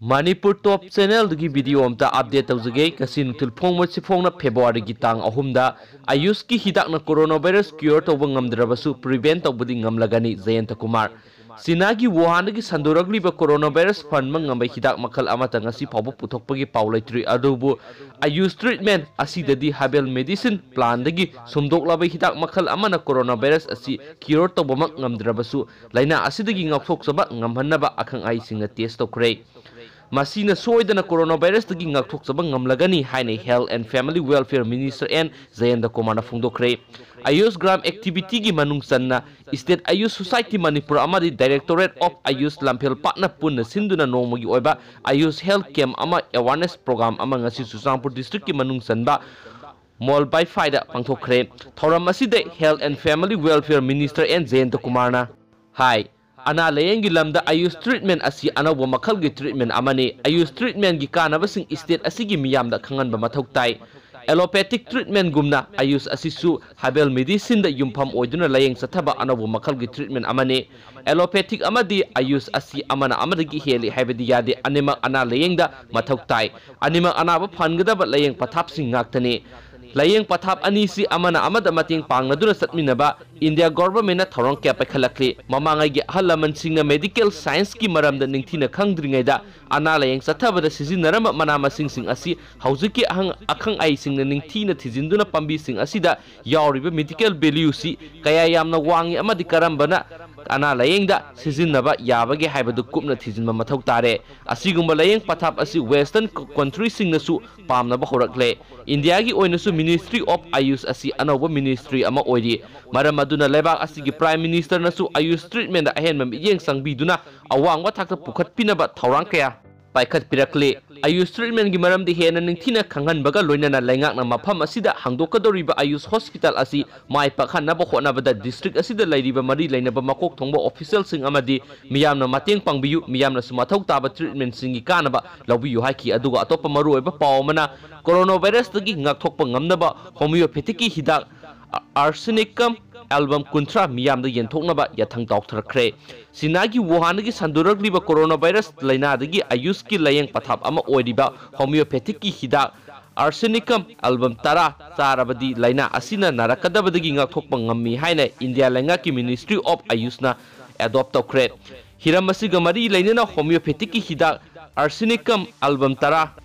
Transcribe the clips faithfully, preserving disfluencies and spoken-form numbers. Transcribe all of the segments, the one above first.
ꯃꯅꯤꯄꯨꯔ ꯇꯣꯞ ꯆꯦꯅꯦꯜꯗꯒꯤ video ꯑꯝꯇ update ꯇꯧꯖꯒꯦ꯫ ꯉꯁꯤ ꯅꯨꯡꯊꯤꯜ ꯐꯣꯡꯕꯁꯤ ꯐꯣꯡꯅ ꯐꯦꯕ꯭ꯔꯨꯋꯥꯔꯤꯒꯤ ꯇꯥꯡ ꯑꯍꯨꯝꯗ ꯑꯌꯨꯁꯀꯤ ꯍꯤꯗꯥꯛꯅ ꯀꯣꯔꯣꯅꯥ ꯚꯥꯏꯔꯁ ꯀ꯭ꯌꯨꯔ ꯇꯧꯕ ꯉꯝꯗ꯭ꯔꯕꯁꯨ ꯄ꯭ꯔꯤꯚꯦꯟ ꯇꯧꯕꯗꯤ ꯉꯝꯂꯒꯅꯤ꯫ ꯖꯌꯟꯇ ꯀꯨꯃꯥꯔ꯫ ꯆꯤꯅꯥꯒꯤ ꯋꯨꯍꯥꯟꯗꯒꯤ ꯁꯟꯗꯣꯔꯛꯂꯤꯕ ꯀꯣꯔꯣꯅꯥ ꯚꯥꯏꯔꯁ ꯐꯍꯟꯕ ꯉꯝꯕ ꯍꯤꯗꯥꯛ ꯃꯈꯜ ꯑꯃꯠꯇ ꯉꯁꯤ ꯐꯥꯎꯕ ꯄꯨꯊꯣꯛꯄꯒꯤ ꯄꯥꯎ ꯂꯩꯇ꯭ꯔꯤ꯫ ꯑꯗꯨꯕꯨ ꯑꯌꯨꯁ ꯇ꯭ꯔꯤꯠꯃꯦꯟ ꯑꯁꯤꯗꯗꯤ ꯍꯔꯕꯦꯜ ꯃꯦꯗꯤꯁꯤꯟ ꯄ꯭ꯂꯥꯟꯗꯒꯤ ꯁꯨꯝꯗꯣꯛꯂꯕ ꯍꯤꯗꯥꯛ ꯃꯈꯜ ꯑꯃꯅ ꯀꯣꯔꯣꯅꯥ ꯚꯥꯏꯔꯁ ꯑꯁꯤ ꯀ꯭ꯌꯨꯔ ꯇꯧꯕꯃꯛ ꯉꯝꯗ꯭ꯔꯕꯁꯨ ꯂꯥꯏꯅꯥ ꯑꯁꯤꯗꯒꯤ ꯉꯥꯛꯊꯣꯛꯆꯕ ꯉꯝꯍꯟꯅꯕ ꯑꯈꯪ ꯑꯍꯩꯁꯤꯡꯅ ꯇꯦꯁ ꯇꯧꯈ꯭ꯔꯦ꯫ ꯃꯁꯤꯅ ꯁꯣꯏꯗꯅ ꯀꯣꯔꯣꯅꯥ ꯚꯥꯏꯔꯁꯇꯒꯤ ꯉꯥꯛꯊꯣꯛꯆꯕ ꯉꯝꯂꯒꯅꯤ ꯍꯥꯏꯅ Health and Family Welfare Minister N Jayanta ꯀꯨꯃꯥꯔꯅ ꯐꯣꯡꯗꯣꯛꯈ꯭ꯔꯦ꯫ ꯑꯌꯨꯁ ꯒ꯭ꯔꯥꯝ ꯑꯦꯛꯇꯤꯚꯤꯇꯤꯒꯤ ꯃꯅꯨꯡ ꯆꯟꯅ ꯁ꯭ꯇꯦꯠ ꯑꯌꯨꯁ ꯁꯣꯁꯥꯏꯇꯤ ꯃꯅꯤꯄꯨꯔ ꯑꯃꯗꯤ Directorate of ꯑꯌꯨꯁ ꯂꯝꯐꯦꯜ ꯄꯥꯠꯅ ꯄꯨꯟꯅ ꯁꯤꯟꯗꯨꯅ ꯅꯣꯡꯃꯒꯤ ꯑꯣꯏꯕ ꯑꯌꯨꯁ ꯍꯦꯜꯊ ꯀꯦꯝꯞ ꯑꯃ ꯑꯦꯋꯥꯔꯅꯦꯁ ꯄ꯭ꯔꯣꯒ꯭ꯔꯥꯝ ꯑꯃ ꯉꯁꯤ ꯆꯨꯔꯆꯥꯟꯄꯨꯔ ꯗꯤꯁꯇ꯭ꯔꯤꯛꯀꯤ ꯃꯅꯨꯡ ꯆꯟꯕ ꯃꯣꯜꯕꯥꯏꯐꯥꯏꯗ ꯄꯥꯡꯊꯣꯛꯈ꯭ꯔꯦ꯫ ꯊꯧꯔꯝ ꯑꯁꯤꯗ Health and Family Welfare Minister N Jayanta ꯀꯨꯃꯥꯔꯅ ꯍꯥꯏ, ꯑꯅꯥ ꯂꯥꯌꯦꯡꯒꯤ ꯂꯝꯗ ꯑꯌꯨꯁ ꯇ꯭ꯔꯤꯠꯃꯦꯟ ꯑꯁꯤ ꯑꯅꯧꯕ ꯃꯈꯜꯒꯤ ꯇ꯭ꯔꯤꯠꯃꯦꯟ ꯑꯃꯅꯤ꯫ ꯑꯌꯨꯁ ꯇ꯭ꯔꯤꯠꯃꯦꯟꯒꯤ ꯀꯥꯟꯅꯕꯁꯤꯡ ꯁ꯭ꯇꯦꯠ ꯑꯁꯤꯒꯤ ꯃꯤꯌꯥꯝꯗ ꯈꯪꯍꯟꯕ ꯃꯊꯧ ꯇꯥꯏ꯫ ꯑꯦꯂꯣꯄꯦꯊꯤꯛ ꯇ꯭ꯔꯤꯠꯃꯦꯟꯒꯨꯝꯅ ꯑꯌꯨꯁ ꯑꯁꯤꯁꯨ ꯍꯔꯕꯦꯜ ꯃꯦꯗꯤꯁꯤꯟꯗ ꯌꯨꯝꯐꯝ ꯑꯣꯏꯗꯨꯅ ꯂꯥꯌꯦꯡ ꯆꯠꯊꯕ ꯑꯅꯧꯕ ꯃꯈꯜꯒꯤ ꯇ꯭ꯔꯤꯠꯃꯦꯟ ꯑꯃꯅꯤ꯫ ꯑꯦꯂꯣꯄꯦꯊꯤꯛ ꯑꯃꯗꯤ ꯑꯌꯨꯁ ꯑꯁꯤ ꯑꯃꯅ ꯑꯃꯗꯒꯤ ꯍꯦꯜꯂꯤ ꯍꯥꯏꯕꯗꯤ ꯌꯥꯗꯦ꯫ ꯑꯅꯤꯃꯛ ꯑꯅꯥ ꯂꯥꯌꯦꯡꯗ ꯃꯊꯧ ꯇꯥꯏ꯫ ꯑꯅꯤꯃꯛ ꯑꯅꯥꯕ ꯐꯍꯟꯒꯗꯕ ꯂꯥꯌꯦꯡ ꯄꯊꯥꯞꯁꯤꯡ ꯉꯥꯛꯇꯅꯤ꯫ ꯂꯥꯌꯦꯡ ꯄꯊꯥꯞ ꯑꯅꯤꯁꯤ ꯑꯃꯅ ꯑꯃꯗ ꯃꯇꯦꯡ ꯄꯥꯡꯅꯗꯨꯅ ꯆꯠꯃꯤꯟꯅꯕ ꯏꯟꯗꯤꯌꯥ ꯒꯣꯚꯔꯟꯃꯦꯟꯠꯅ ꯊꯧꯔꯥꯡ ꯀꯌꯥ ꯄꯥꯏꯈꯠꯂꯛꯂꯤ꯫ ꯃꯃꯥꯡꯉꯩꯒꯤ ꯑꯍꯜ ꯂꯃꯟꯁꯤꯡꯅ ꯃꯦꯗꯤꯀꯦꯜ ꯁꯥꯏꯟꯁꯀꯤ ꯃꯔꯝꯗ ꯅꯤꯡꯊꯤꯅ ꯈꯪꯗ꯭ꯔꯤꯉꯩꯗ ꯑꯅꯥ ꯂꯥꯌꯦꯡ ꯆꯠꯊꯕꯗ ꯁꯤꯖꯤꯟꯅꯔꯝꯕ ꯃꯅꯥ ꯃꯁꯤꯡꯁꯤꯡ ꯑꯁꯤ ꯍꯧꯖꯤꯛꯀꯤ ꯑꯍꯪ-, ꯑꯈꯪ ꯑꯍꯩꯁꯤꯡꯅ ꯅꯤꯡꯊꯤꯅ ꯊꯤꯖꯤꯟꯗꯨꯅ ꯄꯥꯝꯕꯤꯁꯤꯡ ꯑꯁꯤꯗ ꯌꯥꯎꯔꯤꯕ ꯃꯦꯗꯤꯀꯦꯜ ꯚꯦꯂ꯭ꯌꯨꯁꯤ ꯀꯌꯥ ꯌꯥꯝꯅ ꯋꯥꯡꯏ ꯑꯃꯗꯤ ꯀꯔꯝꯕꯅ ꯑꯅꯥ ꯂꯥꯌꯦꯡꯗ ꯁꯤꯖꯤꯟꯅꯕ ꯌꯥꯕꯒꯦ ꯍꯥꯏꯕꯗꯨ ꯀꯨꯞꯅ ꯊꯤꯖꯤꯟꯕ ꯃꯊꯧ ꯇꯥꯔꯦ꯫ ꯑꯁꯤꯒꯨꯝꯕ ꯂꯥꯌꯦꯡ ꯄꯊꯥꯞ ꯑꯁꯤ ꯋꯦꯁꯇꯔꯟ ꯀ-, ꯀꯟꯇ꯭ꯔꯤꯁꯤꯡꯅꯁꯨ ꯄꯥꯝꯅꯕ ꯍꯧꯔꯛꯂꯦ꯫ ꯏꯟꯗꯤꯌꯥꯒꯤ ꯑꯣꯏꯅꯁꯨ Ministry of ꯑꯌꯨꯁ ꯑꯁꯤ ꯑꯅꯧꯕ ꯃꯤꯅꯤꯁꯇ꯭ꯔꯤ ꯑꯃ ꯑꯣꯏꯔꯤ꯫ ꯃꯔꯝ ꯑꯗꯨꯅ ꯂꯩꯕꯥꯛ ꯑꯁꯤꯒꯤ ꯄ꯭ꯔꯥꯏꯝ ꯃꯤꯅꯤꯁꯇꯔꯅꯁꯨ ꯑꯌꯨꯁ ꯇ꯭ꯔꯤꯠꯃꯦꯟꯗ ꯑꯍꯦꯟꯕ ꯃꯤꯠꯌꯦꯡ ꯆꯪꯕꯤꯗꯨꯅ ꯑꯋꯥꯡꯕ ꯊꯥꯛꯇ ꯄꯨꯈꯠꯄꯤꯅꯕ ꯊꯧꯔꯥꯡ ꯀꯌꯥ ꯄꯥꯏꯈꯠꯄꯤꯔꯛꯂꯤ꯫ ꯑꯌꯨꯁ ꯇ꯭ꯔꯤꯠꯃꯦꯟꯒꯤ ꯃꯔꯝꯗꯤ ꯍꯦꯟꯅ ꯅꯤꯡꯊꯤꯅ ꯈꯪꯍꯟꯕꯒ ꯂꯣꯏꯅꯅ ꯂꯩꯉꯥꯛꯅ ꯃꯐꯝ ꯑꯁꯤꯗ ꯍꯥꯡꯗꯣꯛꯀꯗꯧꯔꯤꯕ ꯑꯌꯨꯁ ꯍꯣꯁꯄꯤꯇꯥꯜ ꯑꯁꯤ ꯃꯥꯏ ꯄꯥꯛꯍꯟꯅꯕ ꯍꯣꯠꯅꯕꯗ ꯗꯤꯁꯇ꯭ꯔꯤꯛ ꯑꯁꯤꯗ ꯂꯩꯔꯤꯕ ꯃꯔꯤ ꯂꯩꯅꯕ ꯃꯀꯣꯛ ꯊꯣꯡꯕ ꯑꯣꯐꯤꯁꯤꯌꯦꯜꯁꯤꯡ ꯑꯃꯗꯤ ꯃꯤꯌꯥꯝꯅ ꯃꯇꯦꯡ ꯄꯥꯡꯕꯤꯌꯨ, ꯃꯤꯌꯥꯝꯅꯁꯨ ꯃꯊꯧ ꯇꯥꯕ ꯇ꯭ꯔꯤꯠꯃꯦꯟꯁꯤꯡꯒꯤ ꯀꯥꯟꯅꯕ ꯂꯧꯕꯤꯌꯨ ꯍꯥꯏꯈꯤ꯫ ꯑꯗꯨꯒ ꯑꯇꯣꯞꯄ ꯃꯔꯨꯑꯣꯏꯕ ꯄꯥꯎ ꯑꯃꯅ, ꯀꯣꯔꯣꯅꯥ ꯚꯥꯏꯔꯁꯇꯒꯤ ꯉꯥꯛꯊꯣꯛꯄ ꯉꯝꯅꯕ ꯍꯣꯃꯤꯌꯣꯄꯦꯊꯤꯛꯀꯤ ꯍꯤꯗꯥꯛ ꯑꯥꯔꯁꯦꯅꯤꯀꯝ ꯑꯦꯜꯕꯝ ꯀꯨꯟꯊ꯭ꯔꯥ ꯃꯤꯌꯥꯝꯗ ꯌꯦꯟꯊꯣꯛꯅꯕ ꯌꯥꯊꯪ ꯇꯥꯎꯊꯔꯛꯈ꯭ꯔꯦ꯫ ꯆꯤꯅꯥꯒꯤ ꯋꯨꯍꯥꯟꯗꯒꯤ ꯁꯟꯗꯣꯔꯛꯂꯤꯕ ꯀꯣꯔꯣꯅꯥ ꯚꯥꯏꯔꯁ ꯂꯥꯏꯅꯥꯗꯒꯤ ꯑꯥꯌꯨꯁꯀꯤ ꯂꯥꯌꯦꯡ ꯄꯊꯥꯞ ꯑꯃ ꯑꯣꯏꯔꯤꯕ ꯍꯣꯃꯤꯌꯣꯄꯦꯊꯤꯛꯀꯤ ꯍꯤꯗꯥꯛ ꯑꯥꯔꯁꯦꯅꯤꯀꯝ ꯑꯦꯜꯕꯝ ꯇꯔꯥ ꯆꯥꯔꯕꯗꯤ ꯂꯥꯏꯅꯥ ꯑꯁꯤꯅ ꯅꯥꯔꯛꯀꯗꯕꯗꯒꯤ ꯉꯥꯛꯊꯣꯛꯄ ꯉꯝꯃꯤ ꯍꯥꯏꯅ ꯏꯟꯗꯤꯌꯥ ꯂꯩꯉꯥꯛꯀꯤ Ministry of AYUSꯅ adopt ꯇꯧꯈ꯭ꯔꯦ꯫ ꯍꯤꯔꯝ ꯑꯁꯤꯒ ꯃꯔꯤ ꯂꯩꯅꯅ ꯍꯣꯃꯤꯌꯣꯄꯦꯊꯤꯛꯀꯤ ꯍꯤꯗꯥꯛ ꯑꯥꯔꯁꯦꯅꯤꯀꯝ ꯑꯦꯜꯕꯝ ꯇꯔꯥ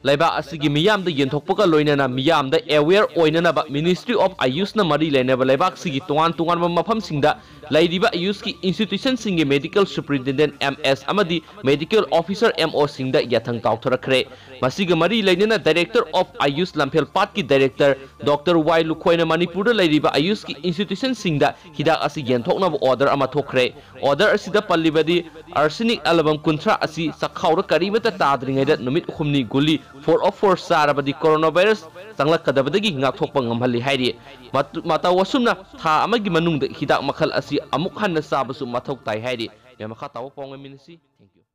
ꯂꯩꯕꯥꯛ ꯑꯁꯤꯒꯤ ꯃꯤꯌꯥꯝꯗ ꯌꯦꯟꯊꯣꯛꯄꯒ ꯂꯣꯏꯅꯅ ꯃꯤꯌꯥꯝꯗ aware ꯑꯣꯏꯅꯅꯕ Ministry of AYUSꯅ ꯃꯔꯤ ꯂꯩꯅꯕ ꯂꯩꯕꯥꯛꯁꯤꯒꯤ ꯇꯣꯉꯥꯟ ꯇꯣꯉꯥꯟꯕ ꯃꯐꯝꯁꯤꯡꯗ ꯂꯩꯔꯤꯕ AYUSꯀꯤ institutionꯁꯤꯡꯒꯤ medical superintendent, MS ꯑꯃꯗꯤ medical officer, MOꯁꯤꯡꯗ ꯌꯥꯊꯪ ꯀꯥꯎꯊꯔꯛꯈ꯭ꯔꯦ꯫ ꯃꯁꯤꯒ ꯃꯔꯤ ꯂꯩꯅꯅ Director of AYUS ꯂꯝꯐꯦꯜꯄꯥꯠꯀꯤ Director Doctor ꯋꯥꯏ ꯂꯨꯈꯣꯏꯅ ꯃꯅꯤꯄꯨꯔꯗ ꯂꯩꯔꯤꯕ AYUSꯀꯤ institutionꯁꯤꯡꯗ ꯍꯤꯗꯥꯛ ꯑꯁꯤ ꯌꯦꯟꯊꯣꯛꯅꯕ order ꯑꯃ ꯊꯣꯛꯈ꯭ꯔꯦ꯫ Order ꯑꯁꯤꯗ ꯄꯜꯂꯤꯕꯗꯤ arsenic album ꯀꯨꯟꯊ꯭ꯔꯥ ꯑꯁꯤ ꯆꯈꯥꯎꯗ ꯀꯔꯤꯃꯠꯇ ꯇꯥꯗ꯭ꯔꯤꯉꯩꯗ ꯅꯨꯃꯤꯠ ꯍꯨꯝꯅꯤ ꯒꯨꯂꯤ four oh four ꯆꯥꯔꯕꯗꯤ ꯀꯣꯔꯣꯅꯥ ꯚꯥꯏꯔꯁ ꯆꯪꯂꯛꯀꯗꯕꯗꯒꯤ ꯉꯥꯛꯊꯣꯛꯄ ꯉꯝꯍꯜꯂꯤ ꯍꯥꯏꯔꯤ꯫ ꯃꯇꯨ-, ꯃꯇꯧ ꯑꯁꯨꯝꯅ ꯊꯥ ꯑꯃꯒꯤ ꯃꯅꯨꯡꯗ ꯍꯤꯗꯥꯛ ꯃꯈꯜ ꯑꯁꯤ ꯑꯃꯨꯛ ꯍꯟꯅ ꯆꯥꯕꯁꯨ ꯃꯊꯧ ꯇꯥꯏ ꯍꯥꯏꯔꯤ꯫ ꯃꯦꯝ, ꯃꯈꯥ ꯇꯥꯕ ꯄꯥꯎ ꯉꯥꯏꯃꯤꯟꯅꯁꯤ꯫ Thank you꯫